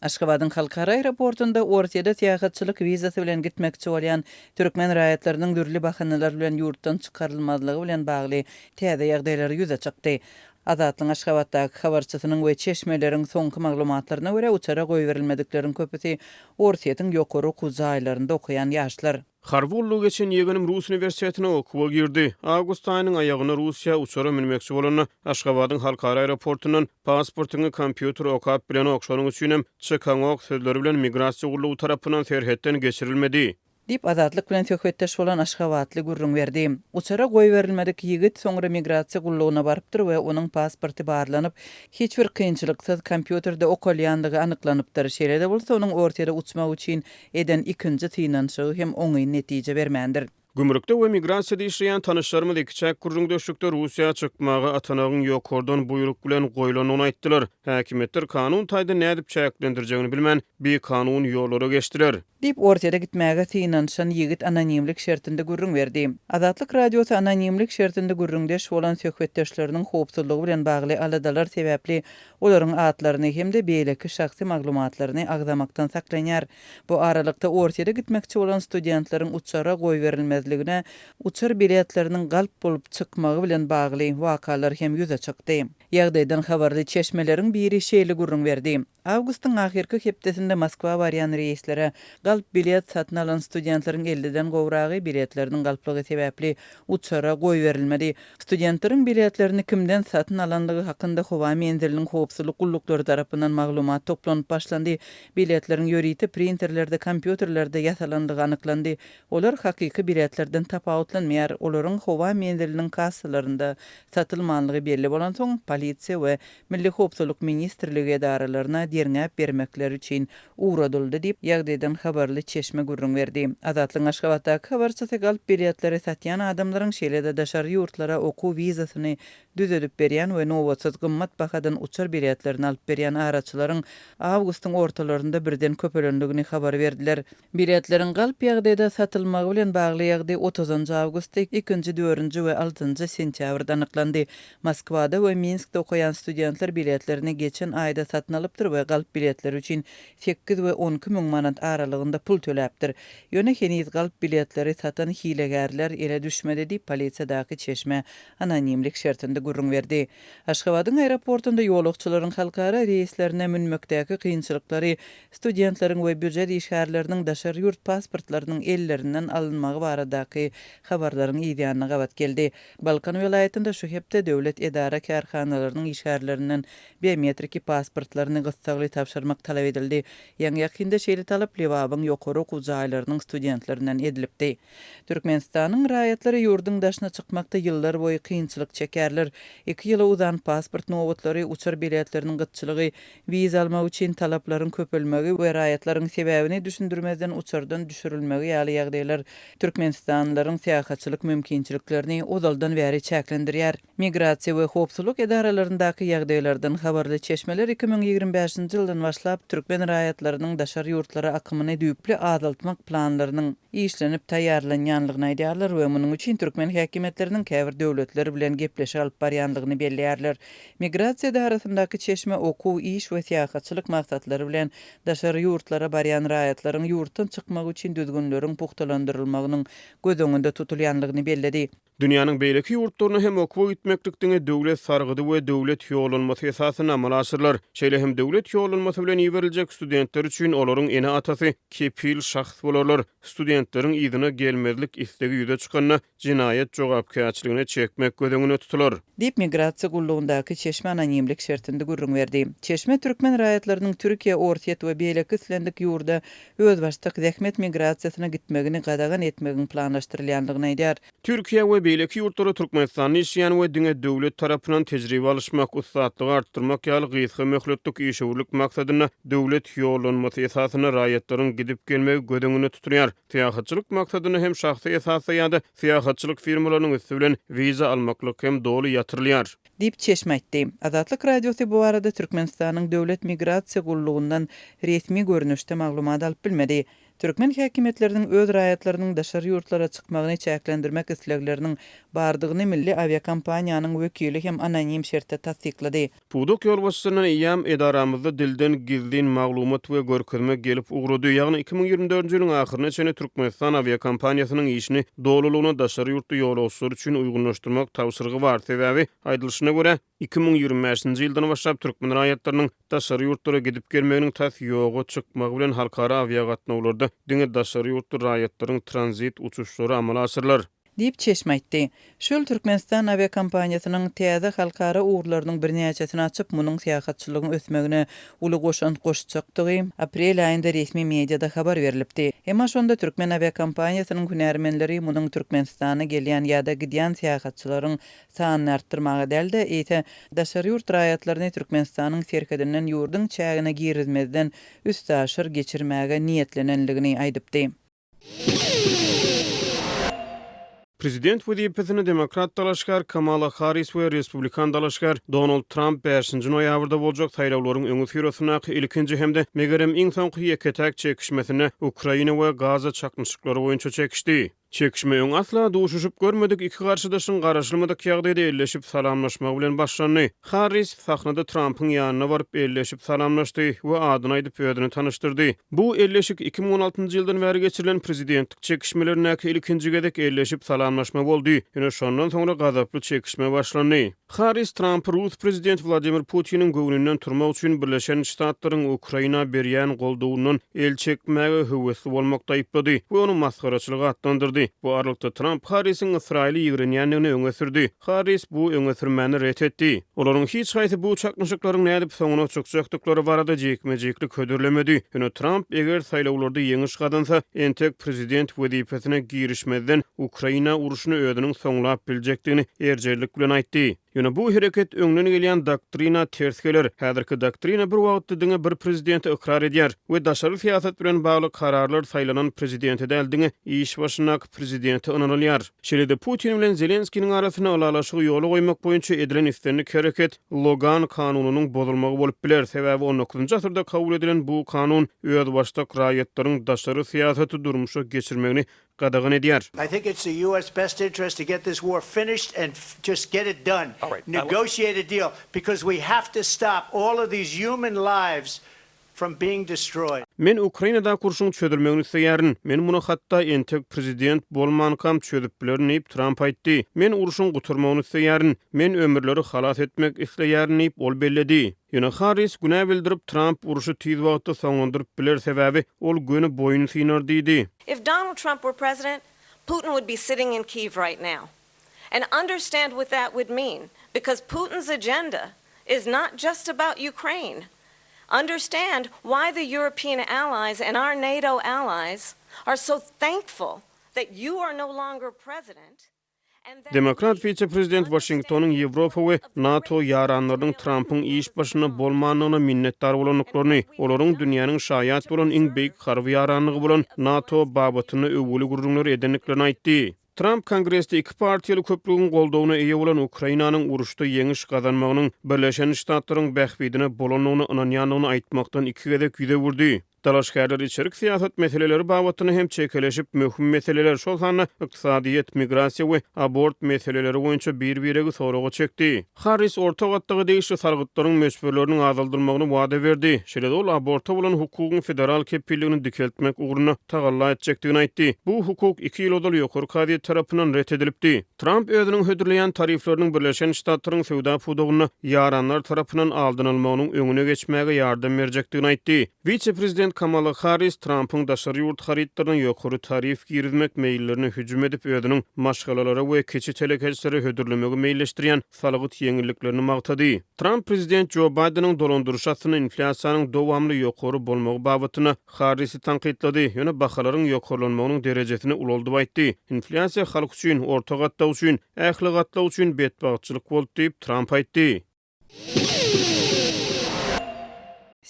Aşgabadyň halkara aeroportunda Orsýede syýahatçylyk wizasy bilen gitmekçi bolýan türkmen raýatlarynyň dürli bahanalar bilen ýurtdan çykarylmazlygy bilen bagly täze ýagdaýlar ýüze çykdy. Azatlygyň Aşgabatdaky habarçysynyň we çeşmeleriň soňky maglumatlaryna görä, uçara goýberilmedikleriň köpüsi Orsýetiň ýokary okuw jaýlarynda okaýan ýaşlar. Harby gullugy geçen ýegenim rus uniwersitetine okuwa girdi. Awgust aýynyň aýagynda Russiýa uçara münmekçi bolanda, Aşgabadyň halkara aeroportundan Pasportyňy kompýuter okap bilenok, şonuň üçinem çykaňok sözleri bilen migrasiýa gullugy tarapyndan serhetden geçirilmedi. Diýip, Azatlyk bilen söhbetdeş bolan aşgabatly gürrüň berdi. Uçara goýberilmedik ýigit soňra migrasiýa gullugyna barypdyr we onuň pasporty barlanyp, hiç bir kynçylyksyz kompýuterde okalýandygy anyklanypdyr. Şeýle-de bolsa, onuň Orsýede uçmak üçin eden ikinji synanyşygy hem oňyn netije bermändir. Gümrükde we migrasiýada işleýän tanyşlarymyz ikiçäk gürrüňdeşlikde Russiýa çykmaga atanagyň ýokardan buýruk bilen goýlandygyny aýtdylar. Häkimiýetler kanun taýdan nädip çäklendirjegini bilmän, bikanun ýollara geçdiler. Diýip, Orsýete gitmäge synanyşan ýigit anonimlik şertinde gürrüň berdi. Azatlyk Radiosy anonimlik şertinde gürrüňdeş bolan söhbetdeşleriniň howpsuzlygy bilen bagly aladalar sebäpli olaryň atlaryny hem-de beýleki şahsy maglumatlaryny agzamakdan saklanýar. Bu aralykda, Orsýete gitmekçi bolan studentleriň uçara goýberilmezligine uçar biletleriniň galp bolup çykmagy bilen bagly wakalar hem ýüze çykdy. Ýagdaýdan habarly çeşmeleriň biri şeýle gürrüň berdi, Awgustyň ahyrky hepdesinde Moskwa barýan reýslere galp bilet satyn alan studentleriň elliden gowragy biletleriniň galplygy sebäpli uçara goýberilmedi. Studentleriň biletlerini kimden satyn alandygy hakynda howa menziliniň howpsuzlyk gulluklary tarapyndan maglumat toplanyp başlandy. Biletleriň ýörite printerlerde, kompýuterlerde ýasalandygy anyklandy. Olar hakyky biletlerden tapawutlanmaýar. Olaryň howa menziliniň kassalarynda satylmanlygy belli bolansoň, polisiýa we Milli howpsuzlyk ministrligi edaralaryna derňäp bermekleri üçin ugradyldy diýip, ýagdaýdan habarly çeşme gürrüň berdi. Azatlygyň Aşgabatdaky habarçysy galp biletleri satýan adamlaryň, şeýle-de daşary ýurtlara okuw wizasyny düzedip berýän we nobatsyz gymmat bahadan uçar biletlerini alyp berýän araçylaryň awgustyň ortalarynda birden köpelendigini habar berdiler. Biletleriň galp ýagdaýda satylmagy bilen bagly ýagdaý otuzynjy awgustda, ikinji, dördünji we altynjy sentýabrda anyklandy. Moskwada we Minskde okaýan studentler biletlerini geçen aýda satyn alypdyr we galp biletleri üçin sekiz we 12 müň manat aralygynda pul töläpdir. Ýöne heniz galp biletleri satan hilegärler ele düşmedi diýip, polisiýadaky çeşme anonimlik şertinde gürrüň berdi. Aşgabadyň aeroportunda ýolagçylaryň halkara reýslerine münmekdäki kynçylyklary Studentleriň we býujet işgärleriniň daşary ýurt pasportlarynyň ellerinden alynmagy baradaky habarlaryň yzýanyna gabat geldi. Balkan welaýatynda şu hepde döwlet edara-kärhanalarynyň işgärlerinden biometriki pasportlaryny gyssagly tabşyrmak talap edildi. Ýaňy-ýakynda şeýle talap Lebabyň ýokary okuw jaýlarynyň studentlerinden edilipdi. Türkmenistanyň raýatlary ýurduň daşyna çykmakda ýyllar boýy kynçylyk çekýärler. Iki ýyla uzan pasport nobatlary, uçar biletleriniň gytçylygy, Wiza almak üçin talaplaryň köpelmegi we raýatlaryň sebäbini düşündirmezden uçardan düşürilmegi ýaly ýagdaýlar türkmenistanlylaryň syýahatçylyk mümkinçiliklerini ozaldan bäri çäklendirýär. Migrasiýa we howpsuzlyk edaralaryndaky ýagdaýlardan habarly çeşmeler 2025-nji ýyldan başlap türkmen raýatlarynyň daşary ýurtlara akymyny düýpli azaltmak planlarynyň işlenip taýýarlanýanlygyny aýdýarlar we munuň üçin türkmen häkimiýetleriniň käbir döwletler bilen gepleşik alyp barýanlygyny belleýärler. Migrasiýa edarasyndaky çeşme okuw, iş we syýahatçylyk maksatlary bilen daşary ýurtlara barýan raýatlaryň ýurtdan çykmagy üçin düzgünleriň pugtalandyrylmagynyň göz öňünde tutulýanlygyny belledi. Dünýäniň beýleki ýurtlaryna hem okuwa gitmeklik diňe döwlet sargydy we döwlet ýollanmasy esasynda amala aşyrylar. Şeýle hem döwlet ýollanmasy bilen iberiljek studentler üçin olaryň ene-atasy kepil şahs bolarlar. Studentleriň yzyna gelmezlik islegi ýüze çykanda jenaýat jogapkärçiligine çekmek göz öňünde tutular. Diýip, migrasiýa gullugyndaky çeşme anonimlik şertinde gürrüň berdi. Çeşme türkmen raýatlarynyň Türkiýe, Orsýet we beýleki islendik ýurda özbaşdak zähmet migrasiýasyna gitmegini gadagan etmegiň planlaşdyrylýandygyny aýdýar. Türkiýä we beýleki ýurtlara Türkmenistanda işleýän we diňe döwlet tarapyndan tejribe alyşmak, ussatlygy artdyrmak ýaly gysga möhletlik işewürlik maksadynda döwlet ýollanmasy esasynda raýatlaryň gidip-gelmegi göz öňünde tutulýar. Syýahatçylyk maksadynda hem şahsy esasda ýa-da syýahatçylyk firmalarynyň üsti bilen wiza almaklyk hem doly ýatyrylýar. Diýip, çeşme aýtdy. Azatlyk Radiosy bu barada Türkmenistanyň Döwlet migrasiýa gullugyndan resmi görnüşde maglumat alyp bilmedi. Türkmen häkimiýetleriniň öz raýatlarynyň daşary ýurtlara çykmagyny çäklendirmek islegleriniň bardygyny milli awiakompaniýanyň wekili hem anonim şertde tassyklady. Pudak ýolbaşçysyndan eýýäm edaramyzda dilden gizlin maglumat we görkezme gelip ugrady, ýagny 2024-nji ýylyň ahyryna çenli Türkmenistan awiakompaniýasynyň işini dolulygyna daşary ýurtly ýolagçylar üçin uýgunlaşdyrmak tabşyrygy bar, sebäbi, aýdylyşyna görä, 2025-nji ýyldan başlap türkmen raýatlarynyň daşary ýurtlara gidip gelmeginiň tas ýoga çykmagy bilen halkara awiagatnawlarda diňe daşary ýurtly raýatlaryň tranzit uçuşlary amala aşyrylar. Diýip, çeşme aýtdy. Şu ýyl Türkmenistan awiakompaniýasynyň täze halkara ugurlarynyň birnäçesini açyp, munuň syýahatçylygyň ösmegine uly goşant goşjakdygy aprel aýynda resmi mediada habar berlipdi. Emma şonda türkmen awiakompaniýasynyň hünärmenleri munuň Türkmenistana gelýän ýa-da gidýän syýahatçylaryň sanyny artdyrmaga däl-de, eýse, daşary ýurt raýatlaryny Türkmenistanyň serhedinden ýurduň çägine girizmezden üstaşyr geçirmäge niýetlenenligini aýdypdy. Prezident wezipesine demokrat dalaşgär Kamala Harris we respublikan dalaşgär Donald Tramp bäşinji noýabrda boljak saýlawlaryň öňüsyrasyndaky ilkinji hem-de, megerem, iň soňky ýeke-täk çekişmesinde Ukraina we Gaza çaknyşyklary boýunça çekişdi. Çekişme öň asla duşuşyp görmedik iki garşydaşyň garaşylmadyk ýagdaýda elleşip salamlaşmagy bilen başlandy. Harris sahnada Trampyň ýanyna baryp elleşip salamlaşdy we adyny aýdyp özüni tanyşdyrdy. Bu elleşik 2016-njy ýyldan bäri geçirilen prezidentlik çekişmelerindäki ilkinji gezek elleşip salamlaşma boldy. Ýöne şondan soňra gazaply çekişme başlandy. Harris Trampy rus prezidenti Wladimir Putiniň göwnünden turmak üçin Birleşen Ştatlaryň Ukraina berýän goldawyndan el çekmäge höwesli bolmakda aýyplady we ony masgaraçylyk atlandyrdy. Bu aralykda Tramp Harrisiň Ysraýyly ýigrenýändigini öňe sürdi. Harris bu öňe sürmäni ret etdi. Olaryň hiç haýsy bu çaknyşyklaryň nädip soňuna çykjakdyklary barada jikme-jiklik hödürlemedi. Ýöne Tramp eger saýlawlarda ýeňiş gazansa, entek prezident wezipesine girişmezden Ukraina urşuny özüniň soňlap biljekdigini erjellik bilen aýtdy. Ýöne bu hereket öňden gelýän doktrina ters geler. Häzirki doktrina bir wagtda diňe bir prezidenti ykrar edýär we daşary syýasat bilen bagly kararlar saýlanan prezidente däl, diňe iş başyndaky prezidente ynanylýar. Şeýle-de Putin bilen Zelenskiniň arasynda ylalaşygy ýola goýmak boýunça edilen islendik hereket Logan kanunynyň bozulmagy bolup biler, sebäbi on dokuzynjy asyrda kabul edilen bu kanun özbaşdak raýatlaryň daşary syýasaty durmuşa geçirmegini gadagan edýär. I think it's the US best interest to get this war finished and just get it done, negotiate a deal, because we have to stop all of these human lives from being destroyed. Men Ukrainadaky urşuň çözülmegini isleýärin. Men muny hatda entek prezident bolmankam çözüp bilerin diýip, Tramp aýtdy. Men urşuň gutarmagyny isleýärin. Men ömürleri halas etmek isleýärin diýip, ol belledi. Ýöne Harris günä bildirip, Tramp urşy tiz wagtda soňlandyryp biler, sebäbi ol göni boýun synar diýdi. If Donald Trump were president, Putin would be sitting in Kyiv right now. And understand what that would mean, because Putin's agenda is not just about Ukraine. Understand why the European allies and our NATO allies are so thankful that you are no longer president and that Demokrat wise-prezident Waşingtonyň Ýewropa we NATO ýaranlarynyň Trampyň iş başynda bolmandygyna minnetdar bolandyklaryny, olaryň dünýäniň şaýat bolan iň beýik harby ýaranlygy bolan NATO babatynda öwgüli gürrüňler edendiklerini aýtdy. Tramp Kongresde iki partiýaly köplügiň goldawyna eýe bolan Ukrainanyň uruşda ýeňiş gazanmagynyň Birleşen Ştatlaryň bähbidine bolandygyna ynanýandygyny aýtmakdan iki gezek ýüz öwürdi. Dalaşgärler içerki syýasat meseleleri babatynda hem çekeleşip, möhüm meseleler, şol sanda ykdysadyýet, migrasiýa we abort meseleleri boýunça bir-biregi soraga çekdi. Harris orta gatlaga degişli salgytlaryň möçberleriniň azaldylmagyny wada berdi. Şeýle-de ol aborta bolan hukugyň federal kepilligini dikeltmek ugrunda tagalla etjekdigini aýtdy. Bu hukuk iki ýyl ozal ýokary kazyýet tarapyndan ret edilipdi. Tramp özüniň hödürleýän tarifleriniň Birleşen Ştatlaryň söwda pudagynda ýaranlar tarapyndan aldanylmagynyň öňüne geçmäge ýardam berjekdigini aýtdy. Wise-prezident Kamala Harris Trampyň daşary ýurt harytlaryna ýokary tarif girizmek meýillerine hüjüm edip, özüniň maşgalalara we kiçi telekeçilere hödürlemegi meýilleşdirýän salgyt ýeňilliklerini magtady. Tramp prezident Jo Baýdeniň dolandyryşy astynda inflýasiýanyň dowamly ýokary bolmagy babatynda Harrisi tankytlady, ýöne bahalaryň ýokarlanmagynyň derejesini ulaldyp aýtdy. Inflýasiýa halk üçin, orta gatlak üçin, ähli gatlak üçin betbagtçylyk boldy diýip, Tramp aýtdy.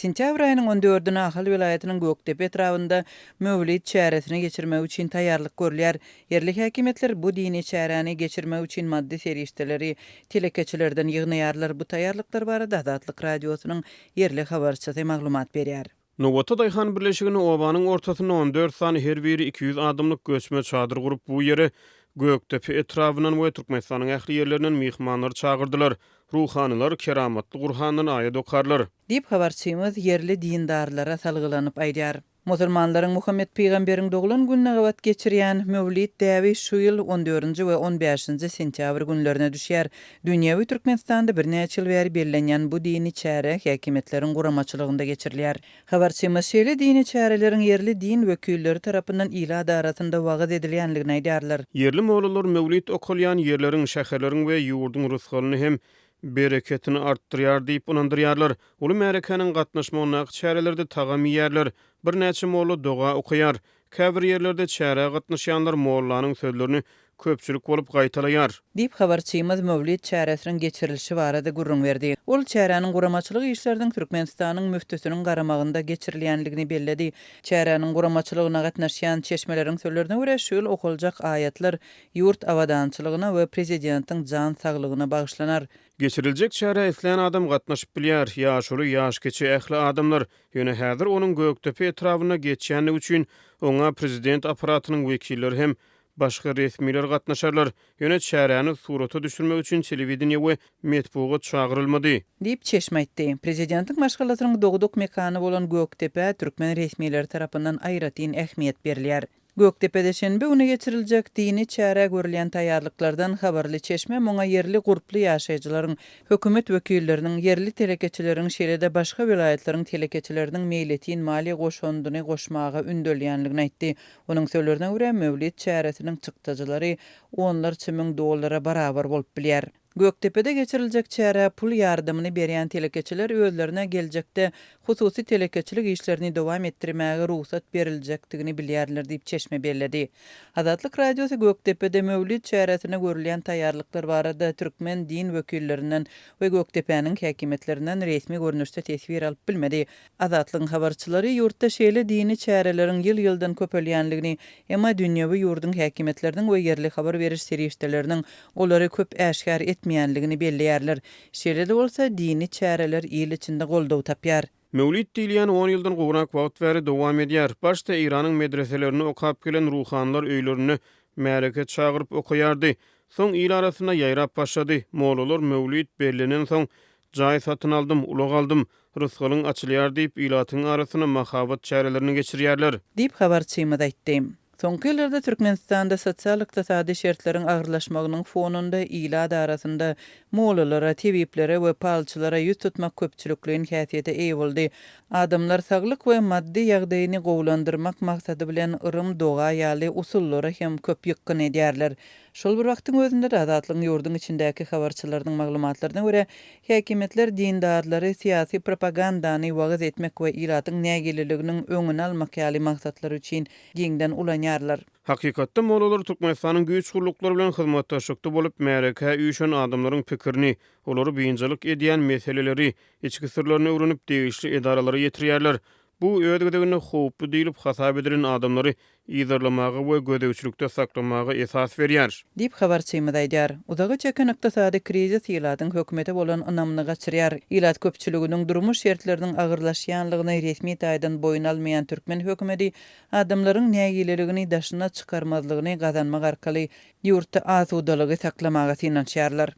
Sentýabr aýynyň on dördüne Ahal welaýatynyň Gökdepe etrabynda Möwlit çäresini geçirmek üçin taýýarlyk görülýär. Ýerli häkimiýetler bu dini çäräni geçirmek üçin maddy serişdeleri telekeçilerden ýygnaýarlar. Bu taýýarlyklar barada Azatlyk Radiosynyň ýerli habarçysy maglumat berýär. Nowata daýhan birleşiginde obanyň ortasynda on dört sany her biri 200 adamlyk göçme çadyr gurup, bu ýere Gökdepe etrabyndan we Türkmenistanyň ähli ýerlerinden myhmanlary çagyrdylar. Ruhanylar keramatly Gurhandan aýat okarlar. Diýip, habarçymyz ýerli dindarlara salgylanyp aýdýar. Musulmanlaryň Muhammet pygamberiň doglan gününe gabat geçirýän Möwlit däbi şu ýyl on dördünji we on bäşinji sentýabr günlerine düşýär. Dünýewi Türkmenistanda birnäçe ýyl bäri bellenýän bu dini çäre häkimiýetleriň guramaçylygynda geçirilýär. Habarçymyz şeýle dini çäreleriň ýerli din wekilleri tarapyndan ilat arasynda wagyz edilýändigini aýdýarlar. Ýerli mollalar möwlit okalýan ýerleriň, şäherleriň we ýurduň rysgalyny hem bereketini artdyrýar diýip ynandyrýarlar. Uly märekäniň gatnaşmagyndaky çärelerde tagam iýýärler, birnäçe molla doga okaýar. Käbir ýerlerde çärä gatnaşýanlar mollanyň sözlerini köpçülik bolup gaýtalaýar. Diýip, habarçymyz Möwlit çäresiniň geçirilişi barada gürrüň berdi. Ol çäräniň guramaçylyk işleriniň Türkmenistanyň müftüsiniň garamagynda geçirilýändigini belledi. Çäräniň guramaçylygyna gatnaşýan çeşmeleriň sözlerine görä, şu ýyl okaljak aýatlar ýurt abadançylygyna we prezidentiň jan saglygyna bagyşlanar. Geçiriljek çärä islän adam gatnaşyp bilýär, ýaşuly, ýaşkiçi, ähli adamlar. Ýöne häzir onuň Gökdepe etrabynda geçýändigi üçin, oňa prezident apparatynyň wekilleri hem başga resmiler gatnaşarlar. Ýöne çäräni surata düşürmek üçin telewideniýe we metbugat çagyrylmady. Diýip, çeşme aýtdy. Prezidentiň maşgalasynyň dogduk mekany bolan Gökdepä türkmen resmileri tarapyndan aýratyn ähmiýet berilýär. Gökdepede şenbe güni geçiriljek dini çärä görülýän taýýarlyklardan habarly çeşme muňa ýerli gurply ýaşaýjylaryň, hökümet wekilleriniň, ýerli telekeçileriň, şeýle-de başga welaýatlaryň telekeçileriniň meýletin maliýe goşandyny goşmaga ündelýändigini aýtdy. Onuň sözlerine görä, Möwlit çäresiniň çykdajylary onlarça müň dollara barabar bolup bilýär. Gökdepede geçiriljek çärä pul ýardamyny berýän telekeçiler özlerine geljekde hususy telekeçilik işlerini dowam etdirmäge rugsat beriljekdigini bilýärler diýip, çeşme belledi. Azatlyk Radiosy Gökdepede Möwlit çäresine görülýän taýýarlyklar barada türkmen din wekillerinden we Gökdepäniň häkimiýetlerinden resmi görnüşde teswir alyp bilmedi. Azatlygyň habarçylary ýurtda şeýle dini çäreleriň ýyl-ýyldan köpelýändigini, emma dünýewi ýurduň häkimiýetleriniň we ýerli habar beriş serişdeleriniň olary köp äşgär etmeýändigini belleýärler. Şeýle-de bolsa, dini çäreler il içinde goldaw tapýar. Möwlit diýilýän on ýyldan gowrak wagt bäri dowam edýär. Başda Eýranyň medreselerinde okap gelen ruhanylar öýlerinde märeke çagyryp okaýardy. Soň il arasynda ýaýrap başlady. Mollalar möwlit bellenensoň, Jaý satyn aldym, ulag aldym, rysgalyň açylýar diýip, ilatyň arasynda mahabat çärelerini geçirýärler. Diýip, habarçymyz aýtdy. Soňky ýyllarda Türkmenistanda sosial-ykdysady şertleriň agyrlaşmagynyň fonunda ilat arasynda mollalara, tebiplere we palçylara ýüz tutmak köpçülikleýin häsiýete eýe boldy. Adamlar saglyk we maddy ýagdaýyny gowulandyrmak maksady bilen yrym-doga ýaly usullara hem köp ýykgyn edýärler. Şol bir wagtyň özünde-de, Azatlygyň ýurduň içindäki habarçylarynyň maglumatlaryna görä, häkimiýetler dindarlary syýasy propagandany wagyz etmek we ilatyň nägileliginiň öňüni almak ýaly maksatlar üçin giňden ulanýarlar. Hakykatda mollalar Türkmenistanyň güýç gulluklary bilen hyzmatdaşlykda bolup, märekä üýşen adamlaryň pikirini, olary biynjalyk edýän meseleleri, içki syrlaryny öwrenip, degişli edaralara ýetirýärler. Bu, öz gezeginde, howply diýlip hasap edilen adamlary yzarlamaga we gözegçilikde saklamaga esas berýär. Diýip, habarçymyz aýdýar. Uzaga çeken ykdysady krizis ilatyň hökümete bolan ynamyny gaçyrýar. Ilat köpçüliginiň durmuş şertleriniň agyrlaşýanlygyny resmi taýdan boýun almaýan türkmen hökümeti adamlaryň nägileligini daşyna çykarmazlygyny gazanmak arkaly ýurtda asudalygy saklamaga synanyşýarlar.